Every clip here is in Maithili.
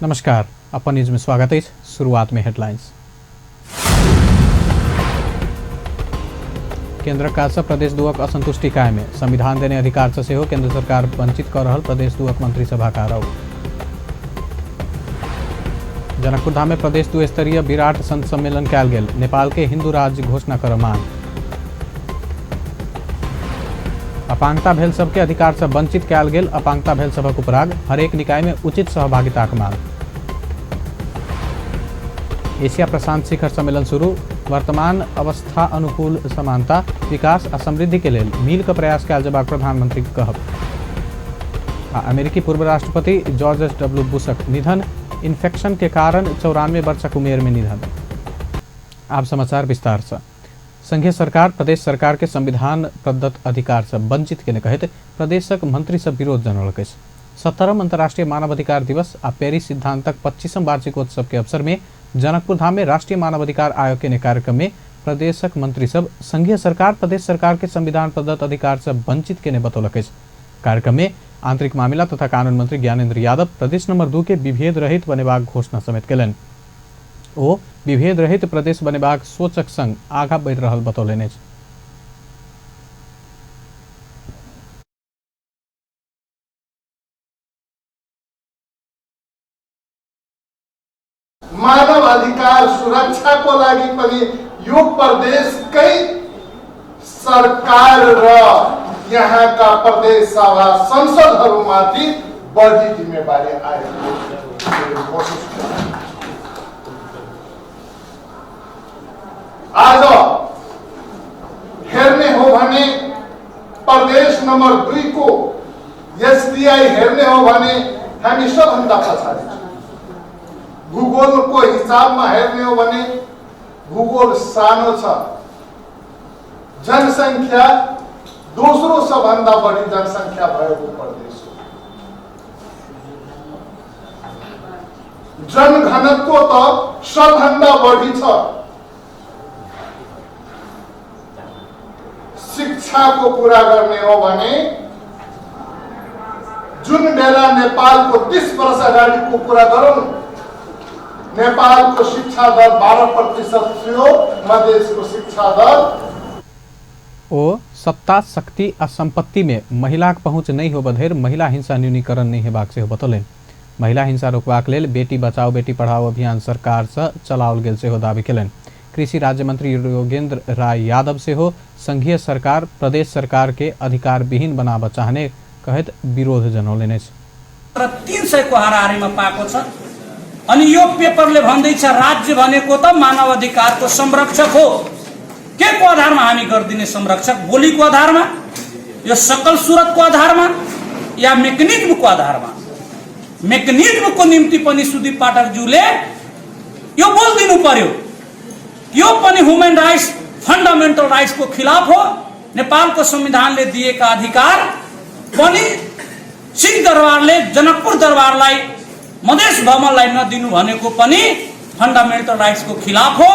नमस्कार, अपन न्यूज में स्वागत अछि। शुरुआत में हेडलाइंस। केंद्रक काज सँ प्रदेश दुअक असंतुष्टि कायम। संविधान देने अधिकार सँ सेहो केंद्र सरकार वंचित क रहल प्रदेश दुअक मंत्रिसभा का आरोप। जनकपुर धाम में प्रदेश दू स्तरीय विराट संत सम्मेलन कयल गेल। नेपाल के हिंदू राज्य घोषणा कर मांग। अपांगता भेल सबके अधिकार से वंचित कयल गेल। अपांगता भेल सभक उपराग हरेक निकाय में उचित सहभागिताक मांग। एशिया प्रशांत शिखर सम्मेलन शुरू। वर्तमान अवस्था अनुकूल समानता, विकास आ समृद्धि के लेल मिल के प्रयास कयल जबाक प्रधानमंत्री के कहब। आ अमेरिकी पूर्व राष्ट्रपति जॉर्ज एस डब्ल्यू बुशक निधन, इन्फेक्शन के कारण 94 वर्षक उमेर में निधन। आब समाचार विस्तार से। संघीय सरकार प्रदेश सरकार के संविधान प्रदत्त अधिकार से वंचित केने कहैत प्रदेशक मंत्री सब विरोध जनौलक अछि। 17म अंतर्राष्ट्रीय मानवाधिकार दिवस आ पेरिस सिद्धांतक 25म वार्षिकोत्सव के अवसर में जनकपुर धाम में राष्ट्रीय मानवाधिकार आयोग के कार्यक्रम में प्रदेशक मंत्री सब संघीय सरकार प्रदेश सरकार के संविधान प्रदत्त अधिकार से वंचित केने बतौलक अछि। कार्यक्रम में आंतरिक मामिला तथा कानून मंत्री ज्ञानेन्द्र यादव प्रदेश नंबर 2 के विभेद रहित बनेबाक घोषणा समेत केलनि। ओ विभेद रहित प्रदेश बनेबाक सोचक संग आगा बढ़ि रहल बतौलनि अछि। मानव अधिकार सुरक्षाको लागि पनि यो प्रदेशकै सरकार र यहाँका प्रदेश सभा संसदहरूमाथि बढी जिम्मेवारी आएको महसुस। आज हेर्ने हो भने प्रदेश नम्बर 2 को एसडीआई हेर्ने हो भने हामी सबभन्दा पछाडि छौँ। भूगोलको हिसाबमा हेर्ने हो भने भूगोल सानो छ, जनसङ्ख्या दोस्रो सबभन्दा बढी जनसङ्ख्या भएको प्रदेश हो, जनघनत्व त सबभन्दा बढी छ। शिक्षाको कुरा गर्ने हो भने जुन बेला नेपालको 30 वर्ष अगाडिको कुरा गरौँ, नेपालको शिक्षा दर 12% थियो, मधेसको शिक्षा दर। ओ सत्ता, शक्ति आ संपत्ति में महिलाक पहुंच नहीं होबऽ धरि महिला हिंसा न्यूनीकरण नहीं हेबाक सेहो बतौलनि। महिला हिंसा रोकबाक लेल बेटी बचाओ बेटी पढ़ाओ अभियान सरकार से चलाओल गेल सेहो दावी केलनि। कृषि राज्य मंत्री योगेंद्र राय यादव सेहो संघीय सरकार प्रदेश सरकार के अधिकार विहीन बनाबऽ चाहने कहैत विरोध जनौलनि अछि। 300 को हाराहारीमा पाएको छ। अनि यो पेपरले भन्दैछ राज्य भनेको त मानव अधिकारको संरक्षक हो। के को आधारमा हामी गरिदिने संरक्षक? बोलीको आधारमा, यो सकल सुरतको आधारमा या मेकानिजमको आधारमा? मेकानिजमको निम्ति पनि सुदीप पाठकज्यूले यो बोलिदिनु पर्यो। यो पनि ह्युमन राइट्स, फन्डामेन्टल राइट्सको खिलाफ हो। नेपालको संविधानले दिएका अधिकार पनि सिंहदरबारले जनकपुर दरबारलाई, मधेस भवनलाई नदिनु भनेको पनि फन्डामेन्टल राइट्सको खिलाफ हो।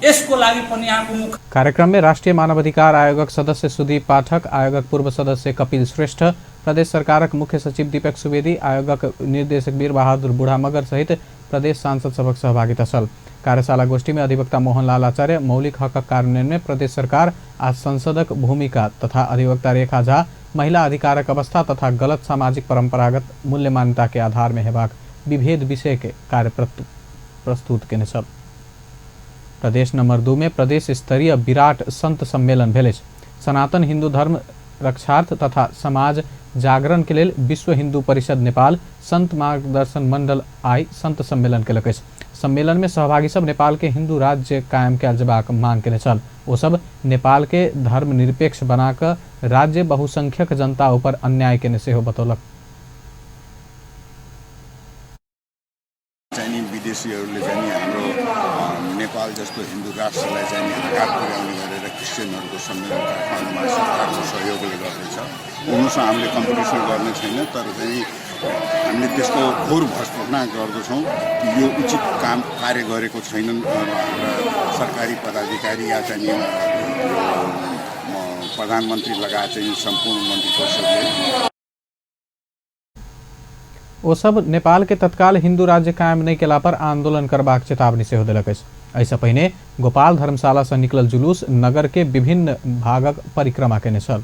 यसको लागि पनि यहाँको मुख। कार्यक्रम में राष्ट्रीय मानवाधिकार आयोगक सदस्य सुदीप पाठक, आयोगक पूर्व सदस्य कपिल श्रेष्ठ, प्रदेश सरकारक मुख्य सचिव दीपक सुवेदी, आयोगक निर्देशक वीर बहादुर बूढ़ा मगर सहित प्रदेश सांसद सभक सहभागिता छल। कार्यशाला गोष्ठी में अधिवक्ता मोहनलाल आचार्य मौलिक हकक कार्यान्वयन में प्रदेश सरकार आ संसदक भूमिका तथा अधिवक्ता रेखा झा महिला अधिकारक अवस्था तथा गलत सामाजिक परंपरागत मूल्य मान्यता के आधार में हेबाक विभेद विषय के कार्य प्रस्तुत केने छल। प्रदेश नंबर 2 में प्रदेश स्तरीय विराट संत सम्मेलन भेल अछि। सनातन हिंदू धर्म रक्षार्थ तथा समाज जागरण के लेल विश्व हिंदू परिषद नेपाल संत मार्गदर्शन मंडल आई संत सम्मेलन केलक अछि। सम्मेलन में सहभागी सब नेपाल के हिंदू राज्य कायम कयल जेबाक मांग केने छल। ओ सब नेपाल के धर्मनिरपेक्ष बनाकऽ राज्य बहुसंख्यक जनता ऊपर अन्याय केने सेहो बतौलक। चाहिँ विदेशीहरूले चाहिँ हाम्रो नेपाल जस्तो हिन्दू राष्ट्रलाई चाहिँ आघात पुर्याउने गरेर क्रिस्चियनहरूको सम्मेलन काठमाडौँमा सरकारको सहयोगले गर्दैछ। उनीहरूसँग हामीले कम्पिटिसन गर्ने छैन, तर चाहिँ हामीले त्यसको घोर भर्त्सना गर्दछौँ कि यो उचित काम कार्य गरेको छैनन् हाम्रा सरकारी पदाधिकारी या चाहिँ प्रधानमन्त्री लगायत चाहिँ सम्पूर्ण मन्त्री परिषदले। ओ सब नेपाल के तत्काल हिंदू राज्य कायम नहि केला पर आंदोलन करबाक चेतावनी सेहो देलक अछि। एहिसँ पहिने गोपाल धर्मशाला सँ निकलल जुलूस नगर के विभिन्न भागक परिक्रमा केने छल।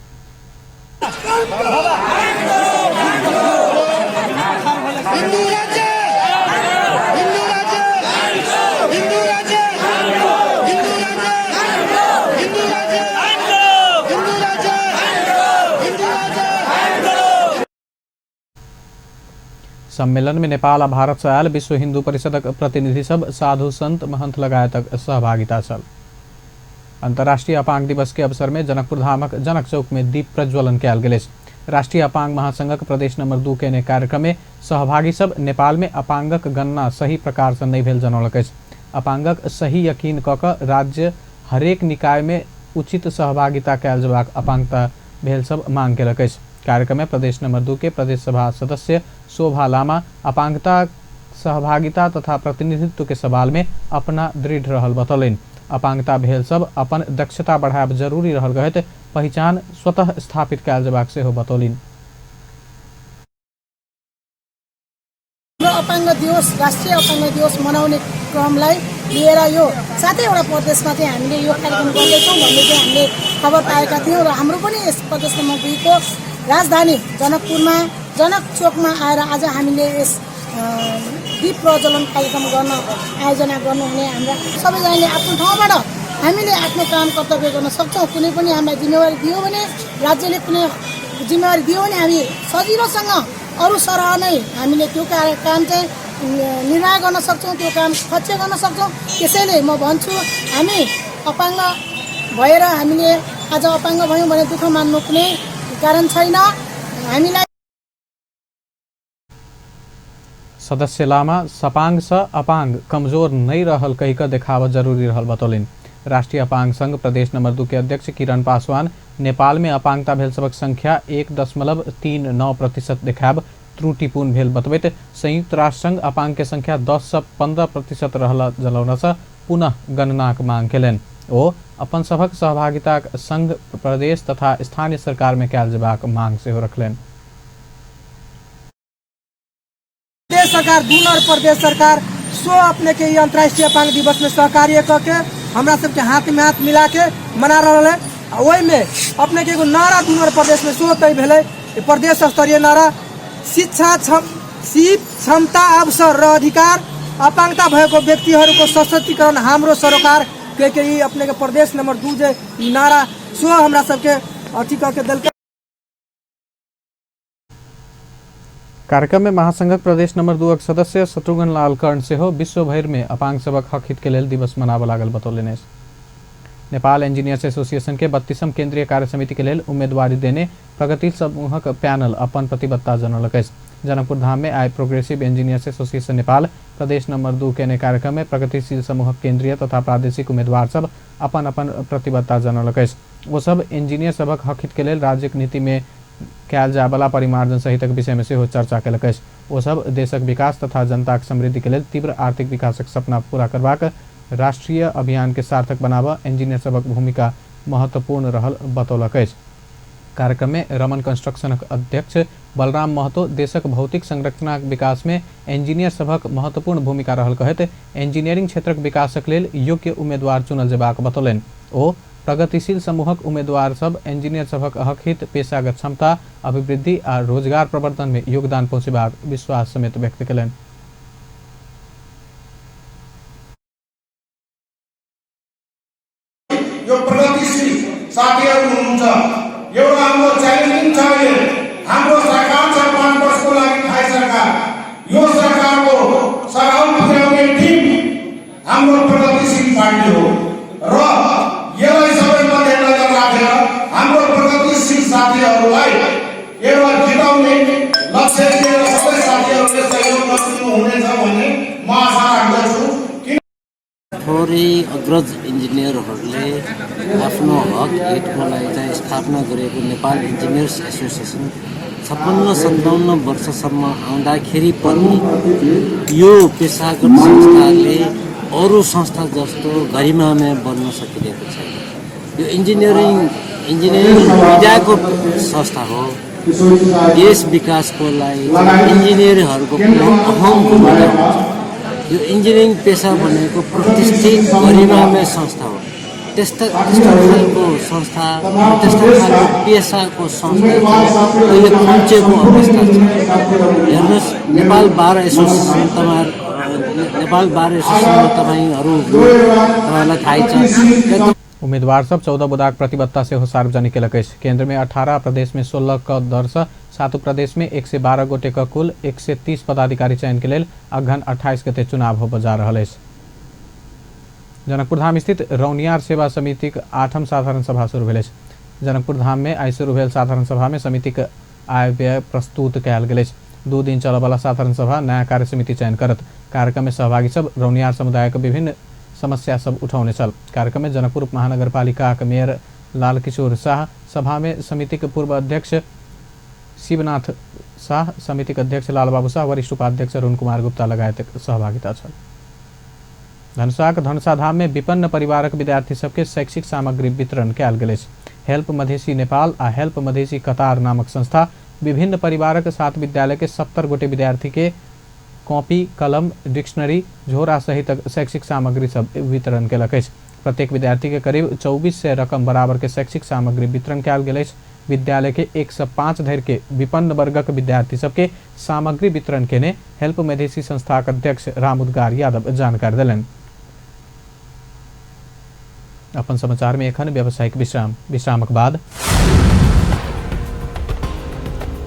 सम्मेलन में नेपाल आ भारत से आयल विश्व हिंदू परिषदक प्रतिनिधि सब साधु संत महंत लगायतक सहभागिता छल। अंतर्राष्ट्रीय अपांग दिवस के अवसर में जनकपुर धामक जनक चौक में दीप प्रज्वलन कयल गेल अछि। राष्ट्रीय अपांग महासंघक प्रदेश नंबर 2 केने कार्यक्रम में सहभागी सब नेपाल में अपांगक गणना सही प्रकार से नहि भेल जनौलक अछि। अपांगक सही यकीन क क राज्य हरेक निकाय में उचित सहभागिता कयल जेबाक अपांगता भेल सब मांग केलक अछि। कार्यक्रम में प्रदेश नंबर 2 के प्रदेश सभा सदस्य शोभा लामा अपांगता सहभागिता तथा प्रतिनिधित्व के सवाल में अपना दृढ़ रहल बतौलनि। अपांगता भेल सब अपन दक्षता बढ़ायब जरूरी रहल कहैत पहिचान स्वतः स्थापित कयल जेबाक सेहो बतौलनि। अपाङ्ग दिवस, राष्ट्रिय अपाङ्ग दिवस मनाउने क्रमलाई लिएर यो सातैवटा प्रदेशमा चाहिँ हामीले यो कार्यक्रम गर्दैछौँ भन्ने चाहिँ हामीले खबर पाएका थियौँ र हाम्रो पनि यस प्रदेश नम्बर 2 को राजधानी जनकपुरमा जनक चोकमा आएर आज हामीले यस दीप प्रज्वलन कार्यक्रम गर्न आयोजना गर्नुहुने हाम्रा सबैजनाले आफ्नो ठाउँबाट हामीले आफ्नो काम कर्तव्य गर्न सक्छौँ। कुनै पनि हामीलाई जिम्मेवारी दियो भने, राज्यले कुनै जिम्मेवारी दियो भने हामी सजिलोसँग अरू सरह नै हामीले त्यो काम चाहिँ निर्वाह गर्न सक्छौँ, त्यो काम खच्य गर्न सक्छौँ। त्यसैले म भन्छु, हामी अपाङ्ग भएर हामीले आज अपाङ्ग भयौँ भने दुःख मान्नु कुनै कारण छैन हामीलाई। सदस्य लामा सपांग स अपांग कमजोर नहीं रहल कही कऽ देखाबऽ जरूरी रहल बतौलनि। राष्ट्रीय अपांग संघ प्रदेश नंबर 2 के अध्यक्ष किरण पासवान नेपाल में अपांगता भेल सबक संख्या 1.39% देखायब त्रुटिपूर्ण भेल बतबैत संयुक्त राष्ट्र संघ अपांग के संख्या 10 से 15% रहल जनौला से पुनः गणनाक मांग केलनि। ओ अपन सभक सहभागिताक संघ प्रदेश तथा स्थानीय सरकार में कयल जेबाक मांग सेहो रखलनि। प्रदेश सरकार दुनर प्रदेश सरकार सो अपने के अंतर्राष्ट्रीय अपांग दिवस में सहकार्य करके हमरा सबके हाथ में हाथ मिला के मना रहा है। ओहिमे अपने के एगो नारा दुनर प्रदेश में सेहो तय भेलै, प्रदेश स्तरीय नारा शिक्षा सीप क्षमता अवसर र अधिकार अपांगता भएको व्यक्तिहरूको सशक्तिकरण हाम्रो सरोकार के के ई अपने के प्रदेश नंबर 2 जे ई नारा सेहो हमरा सबके अथी करके देलकै। कार्यक्रम में महासंघक प्रदेश नंबर 2 के सदस्य शत्रुघ्न लाल कर्ण सेहो विश्व भरि में अपांग सबक हक हित के लेल दिवस मनाबऽ लागल बतौलनि अछि। नेपाल इंजीनियर्स एसोसिएशन के 32म केंद्रीय कार्य समिति के लेल उम्मीदवारी देने प्रगति समूहक पैनल अपन प्रतिबद्धता जनौलक अछि। जनकपुर धाम में आइ प्रोग्रेसिव इंजीनियर्स एसोसिएशन नेपाल प्रदेश नंबर 2 केने कार्यक्रम में प्रगतिशील समूहक केंद्रीय तथा प्रादेशिक उम्मीदवार सब अपन अपन प्रतिबद्धता जनौलक अछि। ओ सब इंजीनियर सबक हक हित के लेल राज्यक नीति में कयल जायवला परिमार्जन सहितक विषय में सेहो चर्चा केलक अछि। ओ सब देशक विकास तथा जनताक समृद्धि के लेल तीव्र आर्थिक विकासक सपना पूरा करबाक राष्ट्रीय अभियान के सार्थक बनाबऽ इंजीनियर सबक भूमिका महत्वपूर्ण रहल बतौलक अछि। कार्यक्रम में रमन कंस्ट्रक्शनक अध्यक्ष बलराम महतो देशक भौतिक संरचनाक विकास में इंजीनियर सबक महत्वपूर्ण भूमिका रहल कहैत इंजीनियरिंग क्षेत्रक विकासक लेल योग्य उम्मीदवार चुनल जेबाक बतौलनि। ओ प्रगतिशील समूहक उम्मीदवार सब इंजीनियर सबक हक हित, पेशागत क्षमता अभिवृद्धि आ रोजगार प्रवर्तन में योगदान पहुँचेबाक विश्वास समेत व्यक्त केलनि। यो प्रगतिशील साथीहरू हुनुहुन्छ। एउटा हाम्रो च्यालेन्जिङ छ अहिले। हाम्रो सरकार छ 5 वर्षको लागि थाई सरकार। यो सरकारको सघाउ पुर्याउने टिम हाम्रो प्रगतिशील पार्टी हो र यसलाई सबै मध्यनजर राखेर हाम्रो प्रगतिशील साथीहरूलाई एउटा जिताउने लक्ष्य लिएर सबै साथीहरूले सहयोग गरिदिनु हुनेछ भन्ने म आशा राख्दछु। थोरै अग्रज इन्जिनियरहरूले आफ्नो हक हितको लागि चाहिँ स्थापना गरेको नेपाल इन्जिनियर्स एसोसिएसन 56-57 वर्षसम्म आउँदाखेरि पनि यो पेसागत संस्थाले अरू संस्था जस्तो गरिमामय बन्न सकिरहेको छैन। यो इन्जिनियरिङ विद्याको संस्था हो। देश विकासको लागि इन्जिनियरहरूको अहम भूमिका हुन्छ। यो इन्जिनियरिङ पेसा भनेको प्रतिष्ठित गरिमामय संस्था हो। त्यस्ता त्यस्तो खालको संस्था, त्यस्तो खालको पेसाको संस्था अहिले खुम्चेको अवस्था छ। हेर्नुहोस्, नेपाल बार एसोसिएसन, तपाईँहरू नेपाल बार एसोसिएसनमा तपाईँहरू, तपाईँहरूलाई थाहै छ। उम्मीदवार सब 14 बुदाक प्रतिबद्धता सेहो सार्वजनिक केलक अछि। केंद्र में 18, प्रदेश में 16 क दर से 7 प्रदेश में 112 गोटे क कुल 130 पदाधिकारी चयन के लेल अगहन 28 गते चुनाव होबय जा रहल अछि। जनकपुर धाम स्थित रौनियार सेवा समितिक 8म साधारण सभा शुरू भेल अछि। जनकपुर धाम में आइ शुरू भेल साधारण सभा में समितिक आय व्यय प्रस्तुत कयल गेल अछि। 2 दिन चलयवला साधारण सभा नया कार्य समिति चयन करत। कार्यक्रम में सहभागी सब रौनियार समुदायक विभिन्न समस्या सब उठौने छल। कार्यक्रम में जनकपुर महानगरपालिकाक मेयर लालकिशोर शाह, सभा में समितिक पूर्व अध्यक्ष शिवनाथ शाह, समितिक अध्यक्ष लालबाबू शाह, वरिष्ठ उपाध्यक्ष अरुण कुमार गुप्ता लगायत सहभागिता छल। धनुषाक धनुषाधाम में विपन्न परिवारक विद्यार्थी सबके शैक्षिक सामग्री वितरण कयल गेल अछि। हेल्प मधेसी नेपाल आ हेल्प मधेसी कतार नामक संस्था विभिन्न परिवारक 7 विद्यालय के 70 गोटे विद्यार्थी के कॉपी, कलम, डिक्शनरी, झोरा सहित शैक्षिक सामग्री सब वितरण केलक अछि। प्रत्येक विद्यार्थी के करीब 2400 रकम बराबर के शैक्षिक सामग्री वितरण कयल गेल अछि। विद्यालय के 105 धरि के विपन्न वर्गक विद्यार्थी सबके सामग्री वितरण केने हेल्प मधेसी संस्थाक अध्यक्ष राम उद्गार यादव जानकारी देलनि। अपन समाचार में एखन व्यावसायिक विश्राम। विश्रामक बाद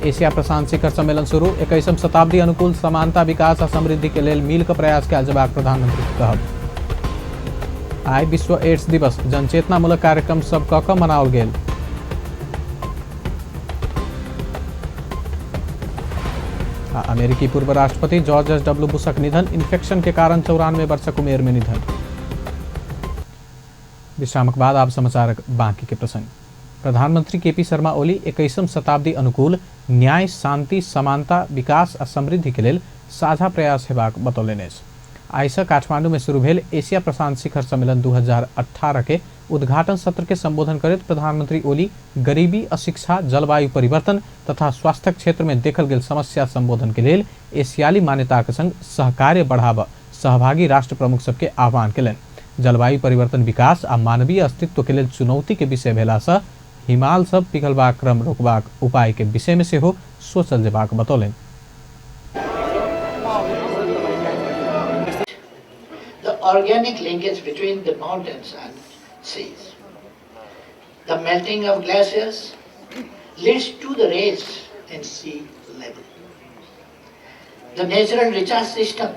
एशिया प्रशांत शिखर सम्मेलन शुरू। 21वीं शताब्दी अनुकूल समानता, विकास आ समृद्धि के लेल मिल के प्रयास कयल जयबाक प्रधानमंत्री के कहब। आइ विश्व एड्स दिवस जनचेतनामूलक कार्यक्रम सब क क मनाओल गेल। आ अमेरिकी पूर्व राष्ट्रपति जॉर्ज एस डब्ल्यू बुशक निधन, इन्फेक्शन के कारण 94 वर्षक उमेर में निधन। विश्रामक बाद आप समाचार बाकी के प्रसंग। प्रधानमंत्री केपी शर्मा ओली 21वीं शताब्दी अनुकूल न्याय, शांति, समानता, विकास आ समृद्धि के लेल साझा प्रयास हेबाक बतौलनि अछि। आइसँ काठमांडू में शुरू भेल एशिया प्रशांत शिखर सम्मेलन 2018 के उद्घाटन सत्र के संबोधन करैत प्रधानमंत्री ओली गरीबी, अशिक्षा, जलवायु परिवर्तन तथा स्वास्थ्य क्षेत्र में देखल गेल समस्या संबोधन के लेल एशियाली मान्यताक संग सहकार्य बढ़ाबऽ सहभागी राष्ट्र प्रमुख सबके आह्वान केलनि। जलवायु परिवर्तन विकास आ मानवीय अस्तित्व के लेल चुनौती के विषय भेलासँ हिमाल सब पिघलबाक क्रम रोकबाक उपाय के विषय में सेहो सोचल जेबाक बतौलनि। The organic linkage between the mountains and seas. The melting of glaciers leads to the rise in sea level. The natural recharge system,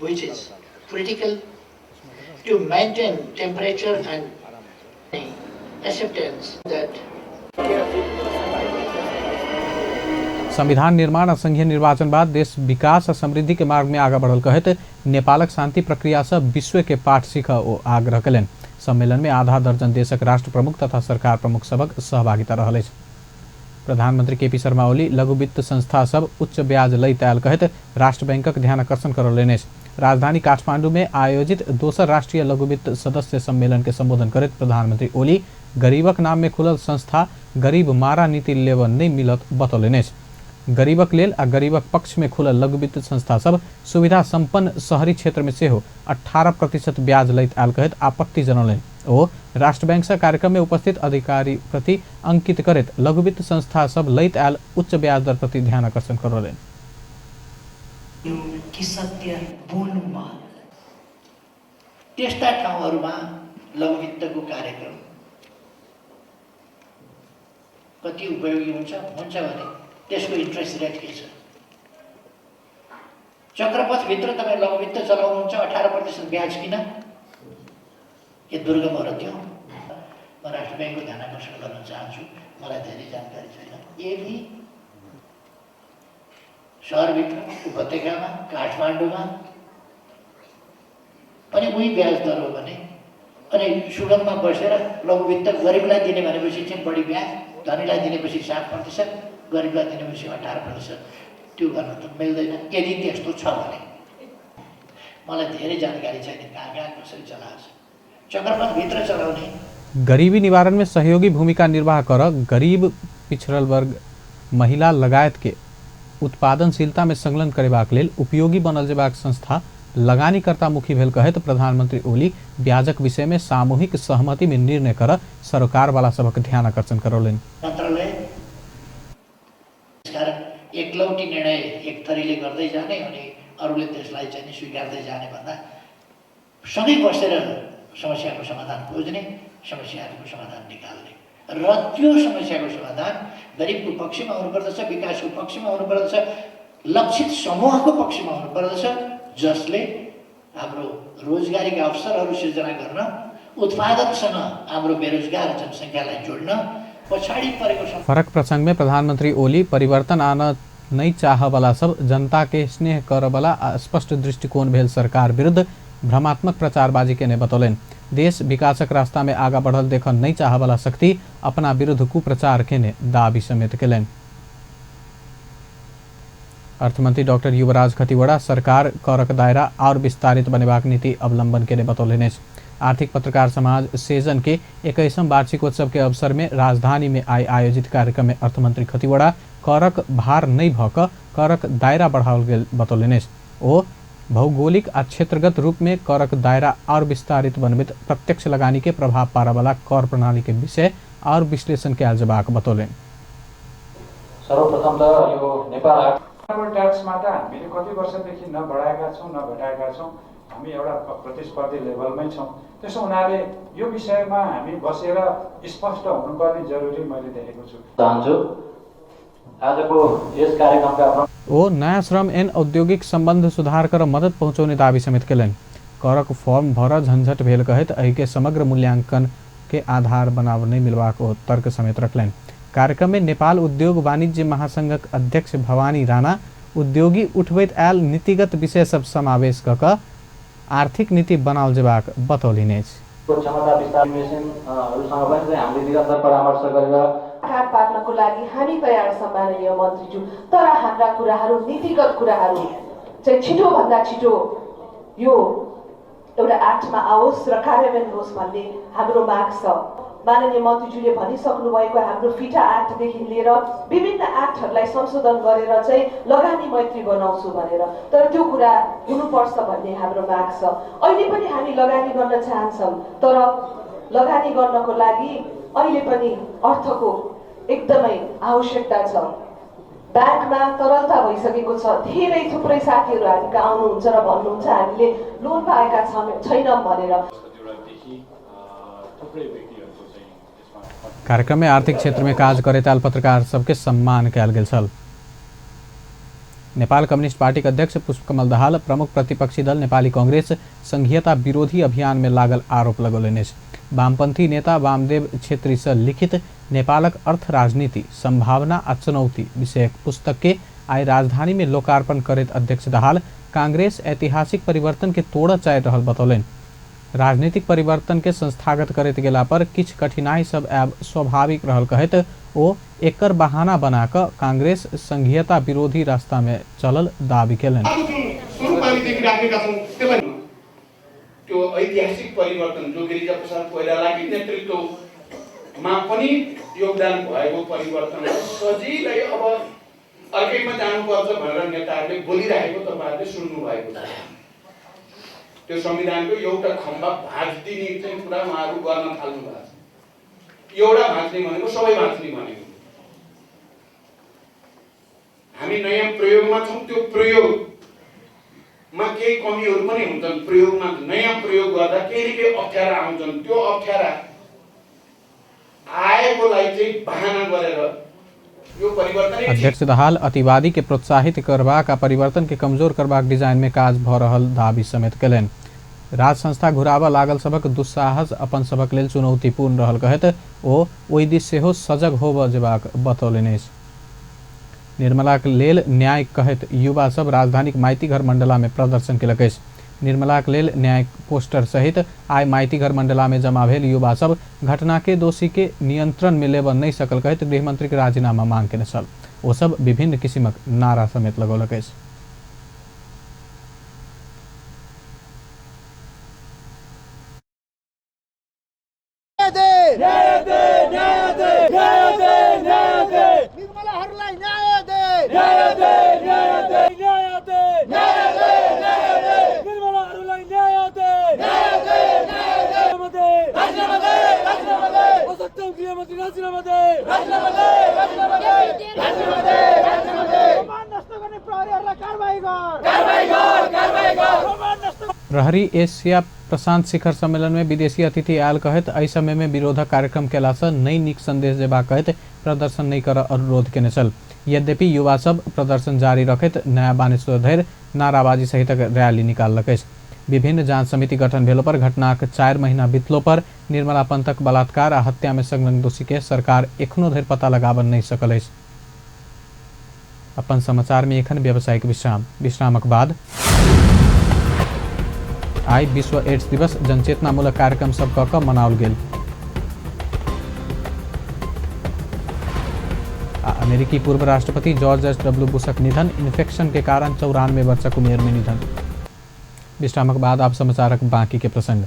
which is critical to maintain temperature and acceptance that संविधान निर्माण आ संघीय निर्वाचन बाद देश विकास आ समृद्धि के मार्ग में आगा बढ़ल कहैत नेपालक शांति प्रक्रिया से विश्व के पाठ सीख ओ आग्रह कयलनि। सम्मेलन में आधा दर्जन देशक राष्ट्र प्रमुख तथा सरकार प्रमुख सभक सहभागिता रहल अछि। प्रधानमंत्री केपी शर्मा ओली लघु वित्त संस्था सब उच्च ब्याज लैत आयल कहैत राष्ट्र बैंकक ध्यान आकर्षण करौलनि अछि। राजधानी काठमांडू में आयोजित दोसर राष्ट्रीय लघु वित्त सदस्य सम्मेलन के संबोधन करैत प्रधानमंत्री ओली गरीबक नाम में खुलल संस्था गरीब मारा नीति लेबऽ नहि मिलत बतौलनि अछि। गरीबक लेल आ गरीबक पक्ष में खुलल लघु वित्त संस्था सब सुविधा संपन्न शहरी क्षेत्र में सेहो 18% ब्याज लैत आयल कहैत आपत्ति जनौलनि। ओ राष्ट्र बैंक से कार्यक्रम में उपस्थित अधिकारी प्रति अंकित करैत लघु वित्त संस्था सब लैत आयल उच्च ब्याज दर प्रति ध्यान आकर्षण करौलनि। कि सत्य बोल्नुमा त्यस्ता ठाउँहरूमा लघुवित्तको कार्यक्रम कति उपयोगी हुन्छ हुन्छ भने त्यसको इन्ट्रेस्ट रेट के छ? चक्रपथभित्र तपाईँ लघुवित्त चलाउनुहुन्छ, 18% ब्याज किन? के दुर्गम हो र त्यो? म राष्ट्र ब्याङ्कको ध्यान आकर्षण गर्न चाहन्छु, मलाई धेरै जानकारी छैन। यदि सहरभित्र, उपत्यकामा, काठमाडौँमा पनि उही ब्याज दर हो भने अनि सुगममा बसेर लघुवित्त गरिबलाई दिने भनेपछि चाहिँ बढी ब्याज, धनीलाई दिनेपछि 7%, गरिबलाई दिनेपछि 18%, त्यो गर्न त मिल्दैन। यदि त्यस्तो छ भने मलाई धेरै जानकारी छैन कहाँ कहाँ कसरी चलाएको छ। चक्रपथभित्र चलाउने गरीबी निवारण में सहयोगी भूमिका निर्वाह कर गरीब, पिछड़ल वर्ग, महिला लगायत के उत्पादनशीलता में संलग्न करेबाक लेल उपयोगी बनल जेबाक संस्था लगानीकर्ता मुखी भेल कहैत प्रधानमंत्री ओली ब्याजक विषय में सामूहिक सहमति में निर्णय कर सरकार वाला सबक ध्यान आकर्षण करौलनि। मन्त्रालय त्यसकारण एकलौटी निर्णय एक थरीले गर्दै जाने अनि अरूले त्यसलाई चाहिँ स्वीकार्दै जाने भन्दा सँगै बसेर समस्याको समाधान खोज्ने, समस्याहरूको समाधान निकाल्ने र त्यो समस्याको समाधान गरिबको पक्षमा हुनुपर्दछ, विकासको पक्षमा हुनुपर्दछ, लक्षित समूहको पक्षमा हुनुपर्दछ, जसले हाम्रो रोजगारीका अवसरहरू सिर्जना गर्न, उत्पादनसँग हाम्रो बेरोजगार जनसङ्ख्यालाई जोड्न पछाडि परेको फरक प्रसंग में प्रधानमंत्री ओली परिवर्तन आना नहीं चाह वाला सब जनता के स्नेह कर वाला स्पष्ट दृष्टिकोण भेल सरकार विरुद्ध भ्रमात्मक प्रचारबाजी के ने बतौलनि। देश विकासक रास्ता में आगा बढ़ल देखल नहीं चाह वाला शक्ति अपना विरुद्ध कुप्रचार के ने दावी समेत केलनि। अर्थमंत्री डॉक्टर युवराज खतिवड़ा सरकार करक दायरा और विस्तारित बनेबाक नीति अवलंबन के ने बतौलनि अछि। आर्थिक पत्रकार समाज सेजन के 21वां वार्षिकोत्सव के अवसर में राजधानी में आई आयोजित कार्यक्रम में अर्थमंत्री खतिवड़ा करक भार नहीं भऽ कऽ करक दायरा बढ़ाओल गेल बतौलनि अछि। ओ भौगोलिक आ क्षेत्रगत रूप में करक दायरा और विस्तारित बनबैत प्रत्यक्ष लगानी के प्रभाव पारऽ वाला कर प्रणाली के विषय और विश्लेषण कयल जेबाक बतौलनि। सर्वप्रथम त यो नेपाल ट्याक्समा त हामीले कति वर्षदेखि न बढाएका छौँ न घटाएका छौँ, हामी एउटा प्रतिस्पर्धी लेभलमै छौँ। त्यसो हुनाले यो विषयमा हामी बसेर स्पष्ट हुनुपर्ने जरुरी मैले देखेको छु। चाहन्छु आजको यस कार्यक्रमका ओ नयाँ श्रम एन औद्योगिक सम्बन्ध सुधार कर मदद पहुँचौने दावी समेत केलनि। करक फॉर्म भर झंझट भेल कहैत एहि के समग्र मूल्यांकन के आधार बनाव नहि मिलबाक ओ तर्क समेत रखलनि। कार्यक्रम में नेपाल उद्योग वाणिज्य महासंघक अध्यक्ष भवानी राणा उद्योगी उठबैत आयल नीतिगत विषय सब समावेश कऽ कऽ आर्थिक नीति बनाओल जेबाक बतौलनि अछि। क्षमता विस्तार हरूसँग पनि चाहिँ हामीले निरन्तर परामर्श गरेर काट पार्नको लागि हामी तयार छौँ माननीय मन्त्रीज्यू, तर हाम्रा कुराहरू नीतिगत कुराहरू चाहिँ छिटोभन्दा छिटो यो एउटा एक्टमा आओस् र कार्यान्वयन होस् भन्ने हाम्रो माग छ। माननीय मन्त्रीज्यूले भनिसक्नु भएको हाम्रो फिटा एक्टदेखि लिएर विभिन्न एक्टहरूलाई संशोधन गरेर चाहिँ लगानी मैत्री बनाउँछु भनेर, तर त्यो कुरा हुनुपर्छ भन्ने हाम्रो माग छ। अहिले पनि हामी लगानी गर्न चाहन्छौँ, तर लगानी गर्नको लागि अहिले पनि अर्थको एकदमै आवश्यकता छ। ब्याङ्कमा तरलता भइसकेको छ। धेरै थुप्रै साथीहरू हामी कहाँ आउनुहुन्छ र भन्नुहुन्छ हामीले लोन पाएका छैनौँ भनेर। कार्यक्रम में आर्थिक क्षेत्र में काज करैत आयल पत्रकार सबके सम्मान कयल गेल छल। नेपाल कम्युनिस्ट पार्टी के अध्यक्ष पुष्पकमल दाहाल प्रमुख प्रतिपक्षी दल नेपाली कांग्रेस संघीयता विरोधी अभियान में लागल आरोप लगौलनि अछि। वामपंथी नेता वामदेव छेत्री से लिखित नेपालक अर्थ राजनीति संभावना आ चुनौती विषयक पुस्तक के आइ राजधानी में लोकार्पण करैत अध्यक्ष दाहाल कांग्रेस ऐतिहासिक परिवर्तन के तोड़ऽ चाहि रहल बतौलनि। राजनीतिक परिवर्तन के संस्थागत करैत गेला पर किछु कठिनाई सब आयब स्वाभाविक रहल कहैत ओ एकर बहाना बना कऽ कांग्रेस संघीयता विरोधी रास्ता में चलल दावी केलनि। त्यो ऐतिहासिक परिवर्तन जो गिरिजा प्रसाद कोइरालाकै नेतृत्वमा पनि योगदान भएको परिवर्तन सजिलै अब अर्कैमा जानुपर्छ भनेर नेताहरूले बोलिरहेको तपाईँहरूले सुन्नुभएको छ। त्यो संविधानको एउटा खम्बा भाँच्दिने चाहिँ कुरा उहाँहरू गर्न थाल्नु भएको छ। एउटा भाँच्ने भनेको सबै भाँच्ने भनेको हामी नयाँ प्रयोगमा छौँ। त्यो प्रयोगमा केही कमीहरू पनि हुन्छन्। प्रयोगमा नयाँ प्रयोग गर्दा केही न केही अप्ठ्यारा आउँछन्। त्यो अप्ठ्यारा आएकोलाई चाहिँ बहाना गरेर यो परिवर्तन। अध्यक्ष दाहाल अतिवादी के प्रोत्साहित करबाक आ परिवर्तन के कमजोर करबाक डिजाइन में काज भऽ रहल दावी समेत केलनि। राज संस्था घुराबऽ लागल सभक दुस्साहस अपन सभक लेल चुनौतीपूर्ण रहल कहैत ओ ओहि दिस सेहो सजग होबऽ जेबाक बतौलनि अछि। निर्मलाक लेल न्याय कहैत युवा सब राजधानीक माइतीघर मंडला में प्रदर्शन केलक अछि। निर्मलाक लेल न्याय पोस्टर सहित आइ माइतीघर मंडला में जमा भेल युवा सब घटना के दोषी के नियंत्रण में लेबऽ नहि सकल कहैत गृहमंत्री के राजीनामा मांग केने छल। ओ सब विभिन्न किसिमक नारा समेत लगौलक अछि। राजीनामा they, राजीनामा they, राजीनामा they, राजीनामा they, राजीनामा they. प्रमाण नष्ट गर्ने प्रहरीहरूलाई कारबाही गर, कारबाही गर, कारबाही गर। प्रमाण नष्ट। प्रहरी एशिया प्रशांत शिखर सम्मेलन में विदेशी अतिथि आयल कहैत एहि समय में विरोधक कार्यक्रम केला से नई नीक संदेश देबाक कहैत प्रदर्शन नहीं कर अनुरोध केने छल। यद्यपि युवा सब प्रदर्शन जारी रखैत नया बानेश्वर धरि नाराबाजी सहितक रैली निकाललक अछि। विभिन्न जांच समिति गठन भेलो पर घटनाक 4 महीना बीतलो पर निर्मला पंतक बलात्कार आ हत्या में संलग्न दोषी के सरकार एखनो धरि पता लगाबऽ नहीं सकल अछि। अपन समाचार में एखन व्यावसायिक विश्राम, विश्रामक बाद आइ विश्व एड्स दिवस जनचेतनामूलक कार्यक्रम सब कऽ कऽ मनाओल गेल। आ अमेरिकी पूर्व राष्ट्रपति जॉर्ज एच डब्ल्यू बुशक निधन, इन्फेक्शन के कारण 94 वर्षक उमेर में निधन। विश्रामक बाद आप समाचारक बाकी के प्रसंग।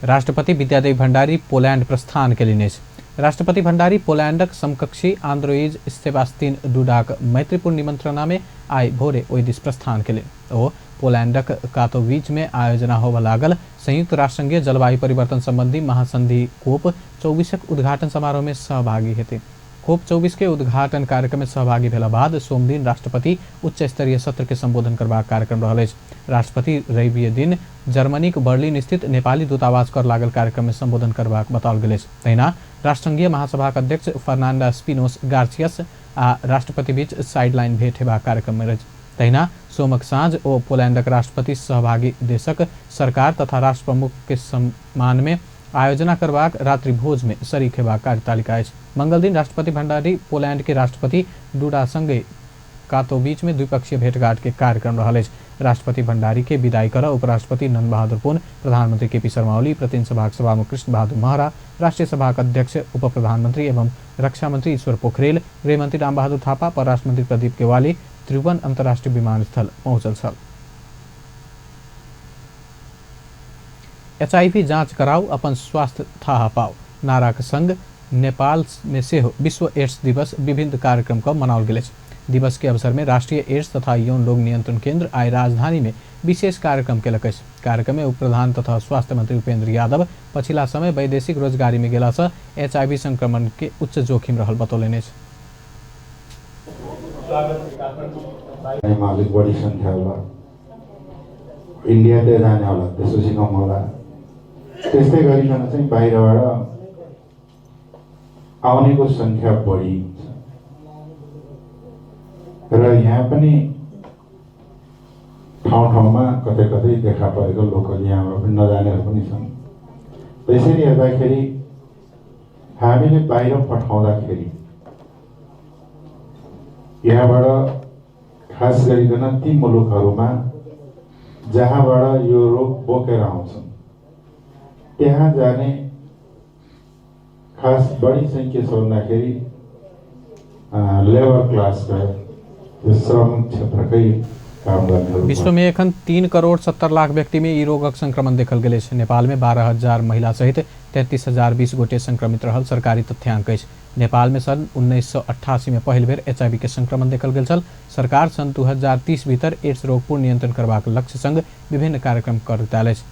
राष्ट्रपति विद्यादेवी भण्डारी पोलैंड प्रस्थान केलनि अछि। राष्ट्रपति भण्डारी पोलैंडक समकक्षी आंद्रोइज सेबास्तिन डुडाक मैत्रीपूर्ण निमंत्रणा में आइ भोरे ओहि दिस प्रस्थान केलनि। ओ पोलैंडक कातोविच में आयोजना होबय लागल संयुक्त राष्ट्रसंघीय जलवायु परिवर्तन संबंधी महासंधि कोप 24 उद्घाटन समारोह में सहभागी हेतै। कोप 24 के उद्घाटन कार्यक्रम में सहभागी भेला बाद सोमदिन राष्ट्रपति उच्च स्तरीय सत्र के संबोधन करबाक कार्यक्रम रहल अछि। राष्ट्रपति रविये दिन जर्मनीक बर्लिन स्थित नेपाली दूतावास कर लागल कार्यक्रम में संबोधन करबाक बताओल गेल अछि। तहिना राष्ट्रसंघीय महासभाक अध्यक्ष फर्नांडा स्पिनोस गार्सियस आ राष्ट्रपति बीच साइडलाइन भेंट हेबाक कार्यक्रम में अछि। तहिना सोमक साँझ ओ पोलैंडक राष्ट्रपति सहभागी देशक सरकार तथा राष्ट्र प्रमुख के सम्मान में आयोजना करबाक रात्रिभोज में शरीक हेबाक कार्यतालिका अछि। मंगलदिन राष्ट्रपति भण्डारी पोलैंड के राष्ट्रपति डुडा संगे कातोविच में द्विपक्षीय भेंटघाट के कार्यक्रम रहल अछि। राष्ट्रपति भण्डारी के विदाई कर उपराष्ट्रपति नंद बहादुर पुन, प्रधानमंत्री केपी शर्मा ओली, प्रतिनिधि सभाक सभामुख कृष्ण बहादुर महरा, राष्ट्रीय सभाक अध्यक्ष उप प्रधानमंत्री एवं रक्षा मंत्री ईश्वर पोखरेल, गृहमंत्री रामबहादुर थापा, परराष्ट्र मंत्री प्रदीप गेवाली त्रिभुवन अंतर्राष्ट्रीय विमानस्थल पहुंचल छल। एचआईवी जांच कराऊ, अपन स्वास्थ्य थाहा पाओ नाराक संग नेपाल में सेहो विश्व एड्स दिवस विभिन्न कार्यक्रम क मनाओल गेल अछि। दिवस के अवसर में राष्ट्रीय एड्स तथा यौन रोग नियंत्रण केंद्र आइ राजधानी में विशेष कार्यक्रम केलक अछि। कार्यक्रम में उप प्रधान तथा स्वास्थ्य मंत्री उपेंद्र यादव पछिला समय वैदेशिक रोजगारी में गेला से एचआईवी संक्रमण के उच्च जोखिम रहल बतौलनि अछि। अलिक बढी संख्या होला, इन्डियातिर जाने होला, त्यसपछि कम होला। त्यस्तै गरिकन चाहिँ बाहिरबाट आउनेको संख्या बढी हुन्छ र यहाँ पनि ठाउँ ठाउँमा कतै कतै देखा परेको लोकल यहाँबाट पनि नजानेहरू पनि छन्। त्यसरी हेर्दाखेरि हामीले बाहिर पठाउँदाखेरि यहाँबाट खास गरिकन ती मुलुकहरूमा जहाँबाट यो रोग बोकेर आउँछन् त्यहाँ जाने खास बढी चाहिँ के छ भन्दाखेरि लेबर क्लासका त्यो श्रम क्षेत्रकै काम गर्नेहरू। विश्व में एखन 3 करोड़ 70 लाख व्यक्ति में ई रोगक संक्रमण देखल गेल अछि। नेपाल में 12,000 महिला सहित 33,020 गोटे संक्रमित रहल सरकारी तथ्यांक अछि। नेपाल में सन् 1988 में पहिल बेर एचआईवी के संक्रमण देखल गेल छल। सरकार सन् 2030 भीतर एड्स रोग पूर्ण नियंत्रण करबाक लक्ष्य संग विभिन्न कार्यक्रम करैत आयल अछि।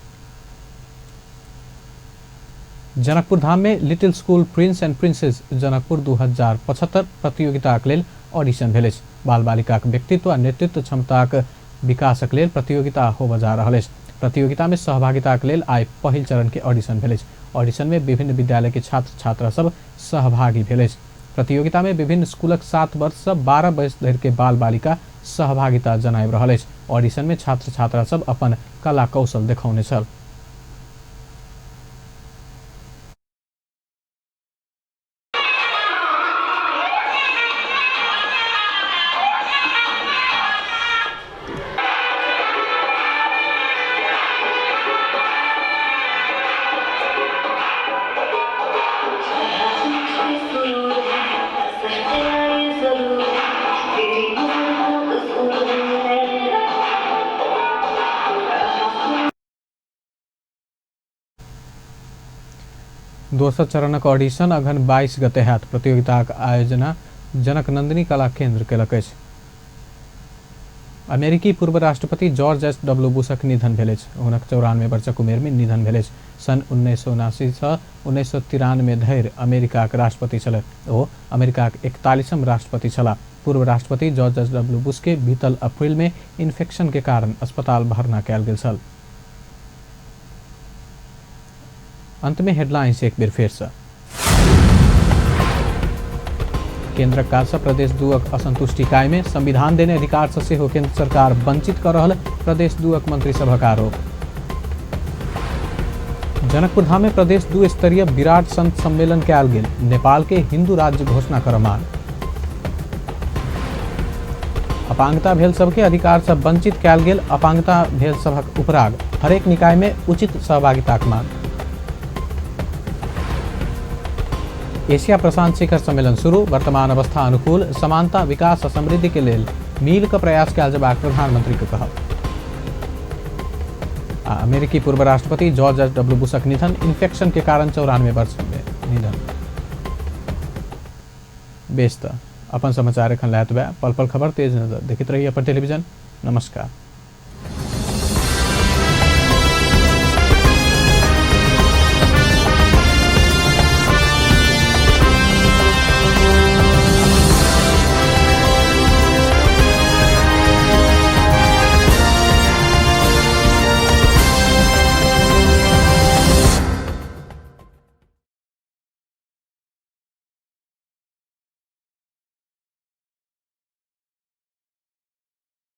जनकपुर धाम में little school prince and princess Janakpur 2075 प्रतियोगिताक लेल ऑडिशन भेल अछि। बाल बालिकाक व्यक्तित्व आ नेतृत्व क्षमताक विकासक लेल प्रतियोगिता होबय जा रहल अछि। प्रतियोगिता में सहभागिताक लेल आइ पहिल चरण के ऑडिशन भेल अछि। ऑडिशन में विभिन्न विद्यालय के छात्र छात्रा सब सहभागी भेल अछि। प्रतियोगिता में विभिन्न स्कूलक 7 वर्ष से 12 वर्ष धरि के बाल बालिका सहभागिता जनाबि रहल अछि। ऑडिशन में छात्र छात्रा सब अपन कला कौशल देखौने छल। दोसर चरणक ऑडिशन अघन 22 गते हैत। प्रतियोगिताक आयोजना जनक नंदिनी कला केंद्र केलक अछि। अमेरिकी पूर्व राष्ट्रपति जॉर्ज एस डब्ल्यू बुशक निधन भेल अछि। हुनक 94 वर्षक उमेरमे निधन भेल अछि। सन् 1979 सँ 1993 धरि अमेरिकाक राष्ट्रपति छलथि। ओ अमेरिकाक 41म राष्ट्रपति छलाह। पूर्व राष्ट्रपति जॉर्ज एस डब्ल्यू बुश के बीतल अप्रैल में इन्फेक्शन के कारण अस्पताल भर्ना कयल गेल छल। अंत में हेडलाइंस एक बेर फेर से। केंद्रक काज से प्रदेश 2 असंतुष्टि कायमे, संविधान देने अधिकार से सेहो केंद्र सरकार वंचित कर रहल प्रदेश 2 मंत्री सभक आरोप। जनकपुर धाम में प्रदेश 2 स्तरीय विराट संत सम्मेलन कयल गेल, नेपाल के हिंदू राज्य घोषणा कर मांग। अपांगता भेल सबके अधिकार से वंचित कयल गेल, अपांगता भेल सभक उपराग, हरेक निकाय में उचित सहभागिताक मांग। एशिया प्रशांत शिखर सम्मेलन शुरू, वर्तमान अवस्था अनुकूल समानता विकास आ समृद्धि के लेल मिल के प्रयास कयल जयबाक प्रधानमंत्री के कहब। आ अमेरिकी पूर्व राष्ट्रपति जॉर्ज एस डब्ल्यू बुशक निधन, इन्फेक्शन के कारण 94 वर्ष में निधन। बेस त अपन समाचार एखन लैत बा पल पल खबर तेज नजर देखैत रही अपन टेलीविजन। नमस्कार।